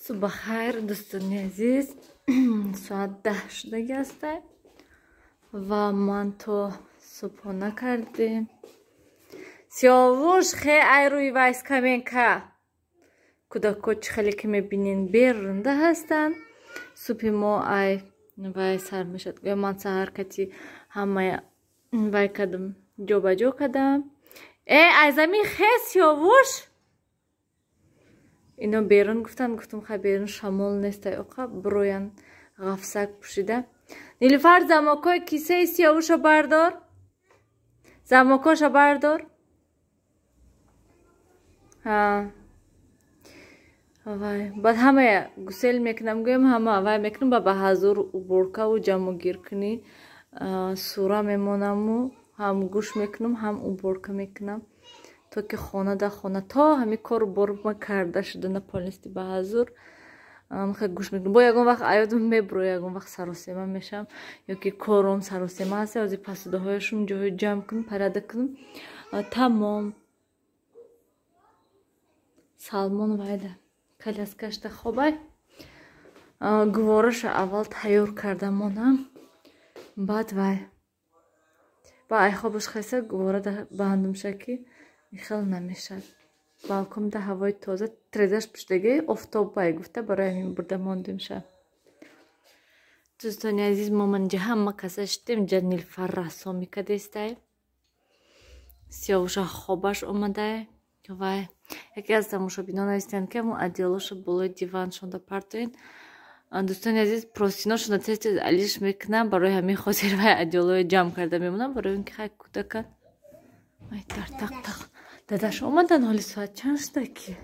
Субҳ бахайр, дӯстони азиз. Соат 10 шудаги ҳастай ва ман то субҳона кардем. Сиёвуш, хе, ай рӯи вай скамейка. Кӯдако, чӣ хеле ки мебинен, берунда ҳастанд. Субҳи мо ай вай сар мешад. Гӯя ман саҳар кати ҳамая вай кардам, ҷобаҷо кардам. Э, ай замин хе, Сиёвуш. Ино берун гуфтанд, гуфтам, хай, берун шамол нестай, оқа бироян ғафсак пӯшида. Нилуфар, замокҳои кисаи Сиёвушо бардор, замокҳоша бардор. Вай баъд ҳамая гусел мекунам, гӯям, ҳама вай мекунам, ба ҳазур уборкаву ҷамъугиркунӣ сура мемонаму ҳам гӯш мекунам, ҳам уборка мекунам, то ки хона да хона то ҳами кору борма карда шудана полностью ба ҳазур гӯш мекунам. Бо ягон вақт аёдам мебуро, ягон вақт саросема мешавам ёки кором саросема ҳаст. Ҳозир посудаҳояшум ҷоҳои ҷамъ кунам, порядок кунам, тамом. Салмон вайда коляскашда хобай, гувораша аввал тайёр карда монам, баъд вай ба ай хобаш хеса гувора бандумша, ки хел намешад. Балконда ҳавои тоза, трезаш пуштаги офтоб бай гуфта, барои ҳамин бурда мондемша. Дӯстони азиз, мо манҷа ҳама каса шидем. Ҷа Нилфар рассоми кадестай, Сиёвуша хобаш омадай. Вай яке аз тамошобинон навистанд, ки ҳамон одеялоша болои диваншонда партоен. Дӯстони азиз, простиношона тез тез алиш мекунам, барои ҳамин хотир вай одеялои ҷамъ карда мемонам, барои он ки хай кӯдакан. Ай, дар тақ тақ дадаш омадан. Ҳоли соат чанд шуда ки?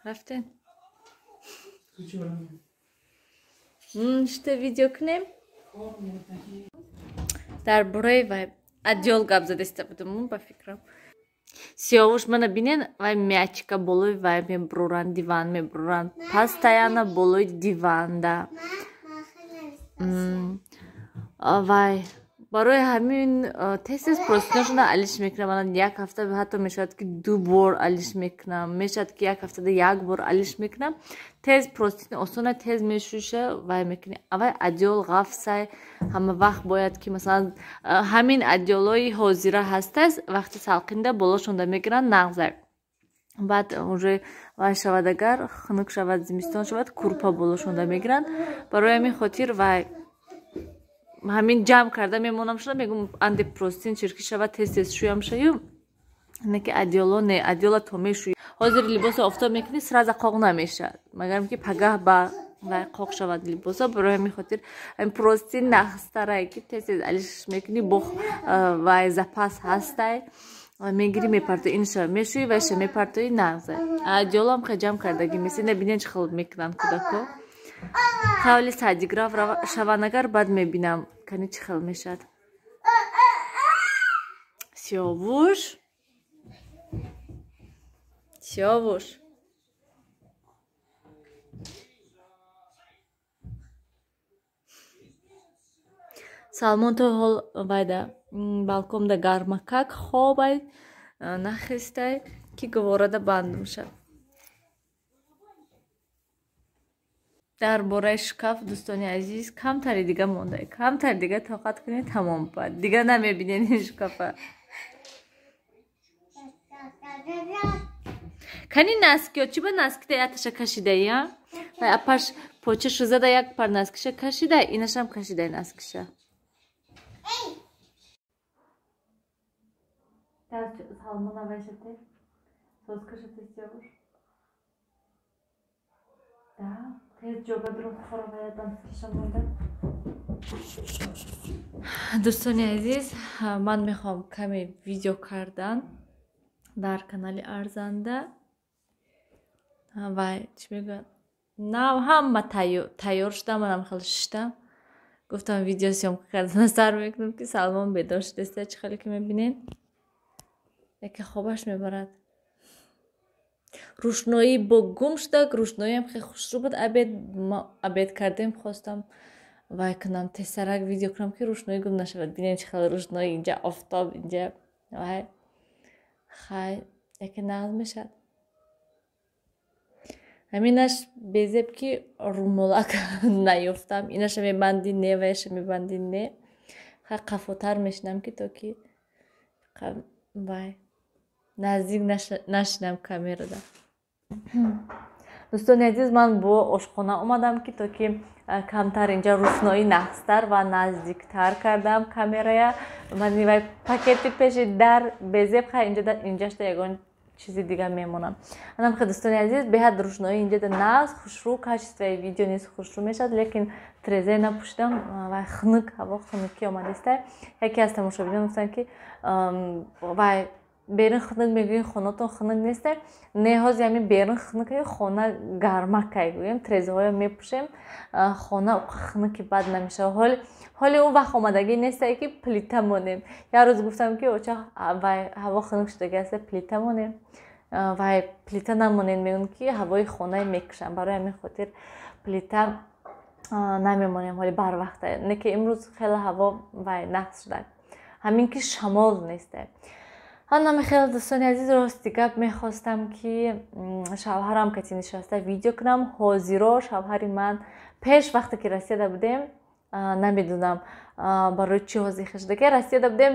Рафтем, шта видео кунем. Дар бораи вай одеял гап задаиста будам, ба фикрам. Сиёвуш, мана бинен, вай мячика болои вай мебуроранд, диван мебуроранд, постоянно болои диванда. Вай барои ҳамин тез тез простиношона алиш мекунам. Мана як ҳафта ҳатто мешавад, ки ду бор алиш мекунам, мешавад, ки як ҳафтада як бор алиш мекунам. Тез простини осона, тез мешӯша, вай мекунӣ. Авай одеял ғафсай, ҳама вақт бояд ки, масалан, ҳамин одеялои ҳозира ҳастаст, вақти салқинда болошонда мегиранд, нағзай. Баъд уже вай шавад, агар хунук шавад, зимистон шавад, курпа болошонда мегиранд. Барои ҳамин хотир вай ҳамин ҷамъ карда мемонам шуда, мегум, анде простин чиркӣ шавад, тез тез шӯям шаю. Не ки одеяло не, одеяла то мешӯи, ҳозир либосо офтоб мекунӣ, сразу қоқ намешавад, магарам ки пагаҳ ба вай қоқ шавад либосо. Барои ҳамин хотир ҳамин простин нағзтарае, ки тез тез алиш мекунӣ, бо вай запас ҳастай, мегирӣ, мепартои, инша мешӯи, вайша мепартои, нағза. Одеялам хе ҷамъ кардагӣ меси. Набинен, чӣ хел мекунанд кӯдако. Ҳавли садик шаванд агар, баъд мебинам, кани чӣ хел мешавад. Сиёвуш, Сиёвуш. Салмон то ҳол вайда балконда гармакак хобай, нахестай, ки гуворада банд мешавад. Дар бораи шкаф, дӯстони азиз, камтари дига монда, камтари дига тоқат кунед, тамом, бад дига намебинед ин шкафа. Кани носкиё чӣ ба носкида яташа кашидаи? Вай апаш поча шузада, як пар носкиша кашида, инашам кашидай носкиша. Салмона вайшате соскашате, Сиёвуш. Да, тез ҷоба дурум, хороваядам шамонда. Дӯстони азиз, ман мехоҳам каме видео кардан дар канали Арзанда. Вай чӣ мегӯяд, нав ҳама тайёр шудам, манам хеле шиштам, гуфтам, видео съёмка кардан сар мекунам, ки Салмон бедор шудеста, чӣ хеле ки мебинед. Яке хобаш мебарад. Рӯшноӣ бо гум шуда, рӯшноиам хеле хушрӯ буд. Обед ма обед кардем, хостам вай кунам, тезтарак видео кунам, ки рӯшноӣ гум нашавад. Бинед, чӣ хеле рӯшноӣ инҷа, офтоб инҷа. Вай, хай, яке нағз мешавад. Ҳаминаш безеб, ки румолак наёфтам. Инаша мебандӣ, не, ваяша мебандӣ, не. Хай, қафотар мешинам, ки то ки вай наздик нашинам камерада. Дӯстони азиз, ман бо ошхона омадам, ки то ки камтар инҷа рӯшноӣ нағзтар ва наздиктар кардам камерая. Ман вай пакети пеши дар безеб. Хай, инҷашта ягон чизи дига мемонам. Анам хе, дӯстони азиз, беҳад рӯшноӣ инҷада нағз, хушрӯ, качествои видео низ хушрӯ мешавад, лекин трезе напӯшидам вай хунук, ҳаво хунукӣ омадиста. Яке аз тамошобинон гуфтанд, ки вай берун хунук мегӯем, хонатон хунук неста. Не, ҳози ҳамин берун хунук, хона гармакай гӯем, трезаҳоя мепӯшем, хона хунуки бад намешавад. Ҳоли он вақт омадагӣ нестае, ки плита монем. Як рӯз гуфтам, ки оча, вай ҳаво хунук шудагӣ аста, плита монем. Вай плита намонед, мегӯям, ки ҳавои хонаи мекушам. Барои ҳамин хотир плита намемонем ҳоли барвақта. Не ки имрӯз хеле ҳаво вай нағз шуда, ҳамин ки шамол несте. Ҳанаме хеле, дӯстони азиз, рости гап, мехостам, ки шавҳарам кати нишаста видео кунам. Ҳозиро шавҳари ман пеш, вақте ки Россияда будем, намедонам барои чӣ ҳозир хешдаки, Россияда будем,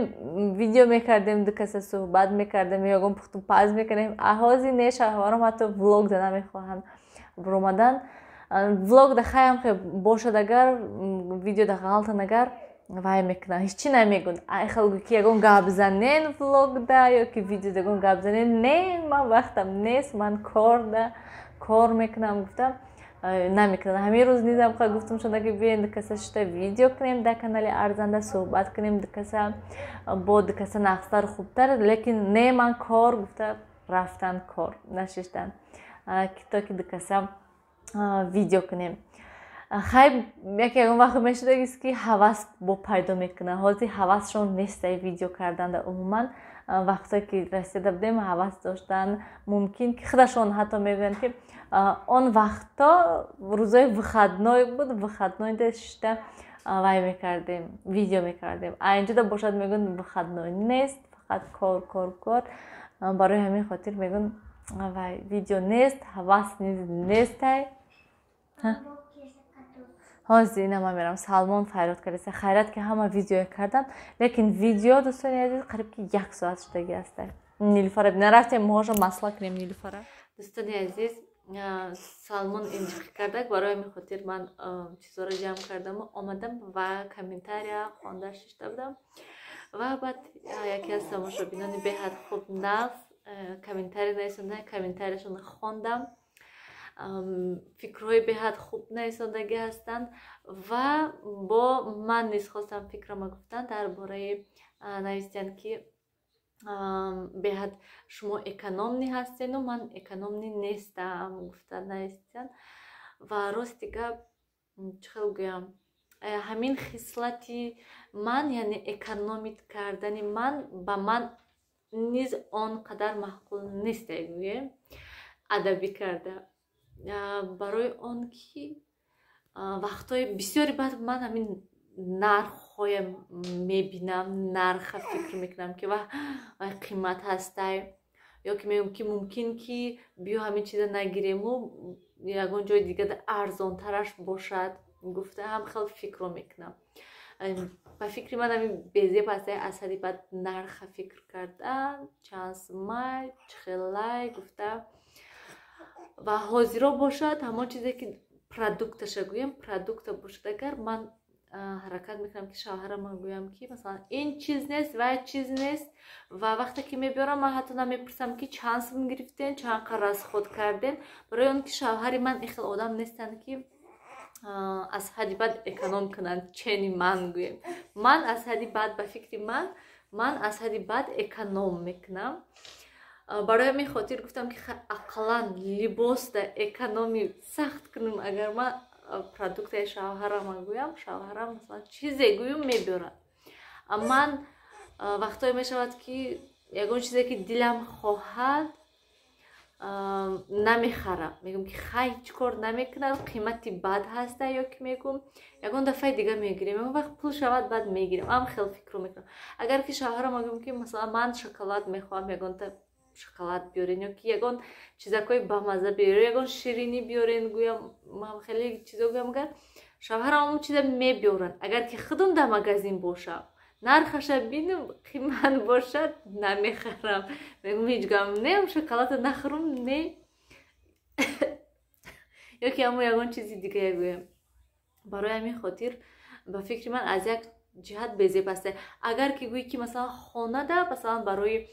видео мекардем, ду каса суҳбат мекардем, ягон пухту паз мекардем. А ҳозир не, шавҳарам ҳатто влог да намехоҳанд буромадан. Влог да хаям бошад, агар видео да ғалтан, агар вай мекунанд, ҳеччи намегӯянд. Хел ки ягон гап занен влогда ё ки видеода ягон гап занен, не, ман вақтам нест, ман корда кор мекунам, гуфтам, намекунанд. Ҳамин рӯз низам гуфтам шуда, ки биёен, дукаса шута видео кунем, дар канали арзанда суҳбат кунем, дукаса бо дукаса нағзтару хубтар, лекин не, ман кор, гуфта рафтан, кор нашиштан, то ки дукаса видео кунем. Хай, яке ягон вақт мешудагист, ки ҳавас бо пайдо мекунад. Ҳозир ҳавасшон нестай видео карданда умуман. Вақтое ки Россияда будем, ҳавас доштан, мумкин ки худашон ҳатто мегӯянд, ки он вақтҳо рӯзои выходной буд, выходнойда шишта вай мекардем, видео мекардем. А инҷода бошад, мегӯянд, выходной нест, фақат кор, кор, кор. Барои ҳамин хотир мегӯянд, вай видео нест, ҳавас низ нестай. Ҳозир ина ман мерам. Салмон файрод кардеса. Хайрат, ки ҳама видеое кардам, лекин видео, дӯстони азиз, қариб ки як соат шудагӣ аста. Нилуфара нарафтем, моҳоша масла кунем Нилуфара. Дӯстони азиз, Салмон инҷиқӣ кардак, барои ҳамин хотир ман чизҳоро ҷамъ кардаму омадам ва комментария хонда шишта будам. Ва баъд яке аз тамошобинони беҳад хуб, нағз комментария нависонда, комментарияшонро хондам. Фикрҳои беҳад хуб нависондагӣ ҳастанд ва бо ман низ хостам фикрама гуфтан дар бораи. Навистиянд, ки беҳад шумо экономный ҳастену ман экономный нестам, гуфта навистиянд. Ва рости гап, чӣ хел гӯям, ҳамин хислати ман, яъне экономить кардани ман, ба ман низ он қадар маъқул несте, гӯем, адабӣ карда. Барои он ки вақтҳои бисёри баъд ман ҳамин нархҳоя мебинам, нарха фикр мекунам, ки вай қимат ҳастай, ё ки мегӯям, ки мумкин ки биё, ҳамин чиза нагирему, ягон ҷои дигар арзонтараш бошад, гуфта ҳам хел фикрро мекунам. Ба фикри ман, ҳамин безеб ҳастай аз ҳади баъд нарха фикр кардан, чанд сумай, чӣ хелай, гуфта. Ва ҳозиро бошад, ҳамон чизе ки продукташа гӯем, продукта бошад агар, ман ҳаракат мекунам, ки шавҳарама гӯям, ки масалан ин чиз нест, вай чиз нест. Ва вақте ки мебиёрам, ман ҳатто намепурсам, ки чанд сум гирифтен, чанд қадр расход карден, барои он ки шавҳари ман ин хел одам нестанд, ки аз ҳадди бад эконом кунанд, чени ман гӯем. Ман аз ҳадди бад, ба фикри ман, ман аз ҳадди бад эконом мекунам. Барои ҳамин хотир гуфтам, ки ақаллан либосда экономи сахт кунем. Агар ман продуктаи шавҳарама гӯям, шавҳарам масалан чизе гӯюм, мебиёрад. Ман вақтое мешавад, ки Ягон чизе ки дилам хоҳад, намехарам. Мегӯм, ки хай, ҳеҷ кор намекунад, қимати бад ҳаста, ё ки мегӯм, ягон дафъаи дига мегирем, ягон вақт пул шавад, баъд мегирем. Ам хел фикру мекунам. Агар ки шавҳарам мегӯм, ки масалан, ман шоколад мехоҳам, ягонта шоколад биёрен ё ки ягон чизакҳои бамазза биёрен, ягон ширинӣ биёрен, гӯям, ман хеле чизо гӯям, агар шавҳарам он чиза мебиёранд. Агар ки худам дар магазин бошам, нархаша бинам, қимат бошад, намехарам. Мегӯм, ҳеҷ гам не, шоколада нахӯрам, не, ё ки ҳамо ягон чизи дигае гӯям. Барои ҳамин хотир, ба фикри ман, аз як ҷиҳат безеб аст. Агар ки гӯӣ, ки масалан, хонада, масалан, барои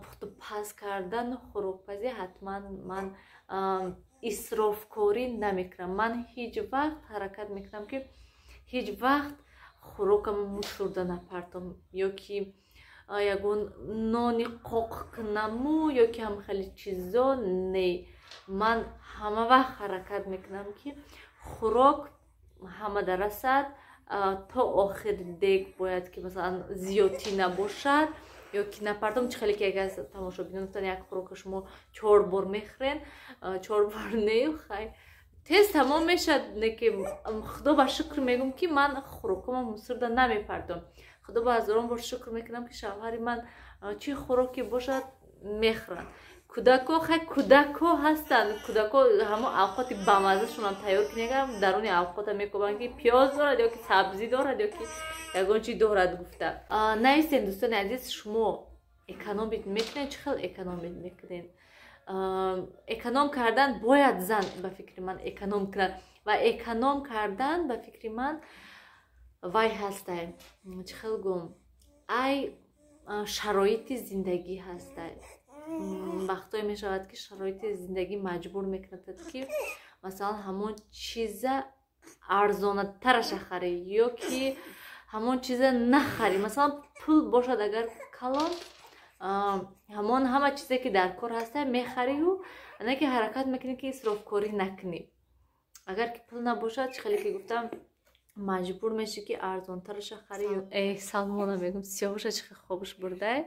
пухту паз кардану хӯрокпазӣ, ҳатман ман исрофкорӣ намекунам. Ман ҳеҷ вақт ҳаракат мекунам, ки ҳеҷ вақт хӯрокамо мусурда напартом ё ки ягон нони қоқ кунаму ё ки ҳам хеле чизо, не. Ман ҳама вақт ҳаракат мекунам, ки хӯрок ҳамада расад, то охири дег бояд ки масалан зиёдтӣ набошад ё ки напартом. Чӣ хеле ки яке аз тамошобинон гуфтан, як хӯрока шумо чор бор мехӯрен. Чор бор не, хай, тез тамом мешавад. Не ки худо ба шукр мегӯм, ки ман хӯрокамо мусурда намепартом. Худо ба ҳазорон бор шукр мекунам, ки шавҳари ман чӣ хӯроке бошад, мехӯранд. Кӯдако, хай, кӯдако ҳастанд. Кӯдако ҳамо авқоти бамаззашонам тайёр кунегам, даруни авқота мекобанд, ки пиёз дорад ё ки сабзӣ дорад ё ки ягон чи дорад гуфта. Нависен, дӯстони азиз, шумо экономить мекунед? Чӣ хел экономить мекунед? Эконом кардан бояд зан, ба фикри ман, эконом кунад. Ва эконом кардан, ба фикри ман, вай ҳастай, чӣ хел гум, ай шароити зиндагӣ ҳастай. Вақтое мешавад, ки шароити зиндагӣ маҷбур мекунад, ки масалан, ҳамон чиза арзонатараша харӣ ё ки ҳамон чиза нахарӣ. Масалан, пул бошад агар калон, ҳамон ҳама чизе ки дар кор ҳаста, мехарию, на ки ҳаракат мекунӣ, ки исрофкорӣ накунӣ. Агар ки пул набошад, чӣ хеле ки гуфтам, маҷбур мешӣ, ки арзонтараша харӣ. Э, Салмона мегум, сиёҳуша чӣ хел хобуш бурдай.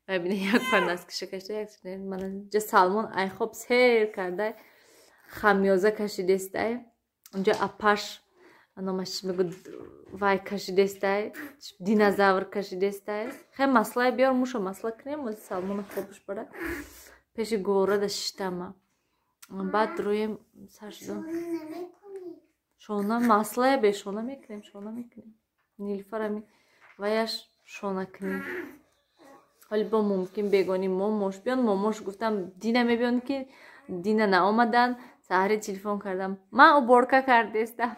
Бибина, як пар носкиша кашида, як ҷа Салмон ай хоб сер кардай, хамёза кашидестай. Унҷа апаш номаш мегу, вай кашидестай, динозавр кашидестай. Хай, маслай биёр, муша масла кунем. Ози Салмона хобуш бара, пеши горада шиштама, баъд рӯем сар шудам. Шона маслая бешона мекунем, шона мекунем. Нилфарами ваяш шона кунем. Ҳоли бо мумкин бегонӣ момош биён. Момош гуфтам, дина мебиён, ки дина наомадан. Саҳари телефон кардам, ман уборка кардестам.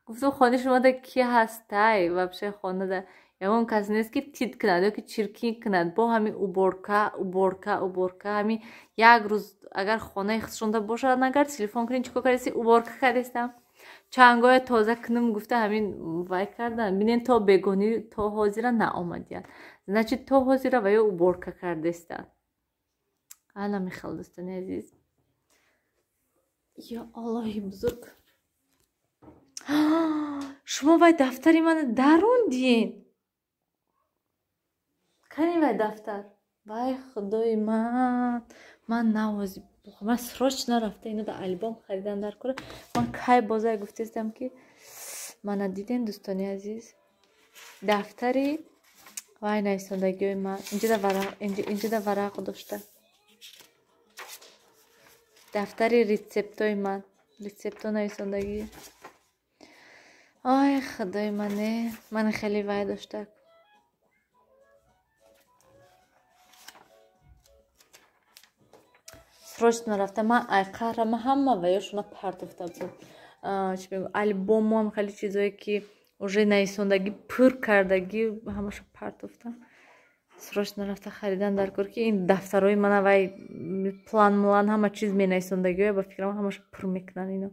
Гуфтам, хонаи шумода ки ҳастай вообще? Хонада ягон кас нест, ки тит кунад ё ки чиркин кунад. Бо ҳамин уборка, уборка, уборка. Ҳамин як рӯз агар хонаи худшонда бошад, агар телефон кунӣ, чӣ кор кардеси? Уборка кардестам, чангоя тоза кунам гуфта, ҳамин вай кардан. Бинен, то бегонӣ то ҳозира наомадиянд, значит, то ҳозира ва ё уборка кардестанд. Ана михел, дӯстони азиз. Ё Аллоҳи бузург, шумо вай дафтари мана дарондиен? Кани вай дафтар? Вай, худои ман, ман навози, ман срочно рафта инода альбом харидан дар кора. Ман кай бозай гуфтестам, ки мана диден, дӯстони азиз, дафтари вай нависондагиҳои ман. Инҷода варақ дошта, дафтари рецептҳои ман, рецептҳо нависондагӣ. Ой, худои мане, ман хеле вай дошта. Срочно рафта, ман айқарама ҳама ваёшона партофта будам, чӣ мегӯ, альбомам, хеле чизое ки уже нависондагӣ пур кардагӣ, ҳамаша партофтам. Срочно рафта харидан дар кор, ки ин дафтарои мана, вай план млан, ҳама чиз менависондагиҳоя, ба фикрам, ҳамаша пур мекунанд ино.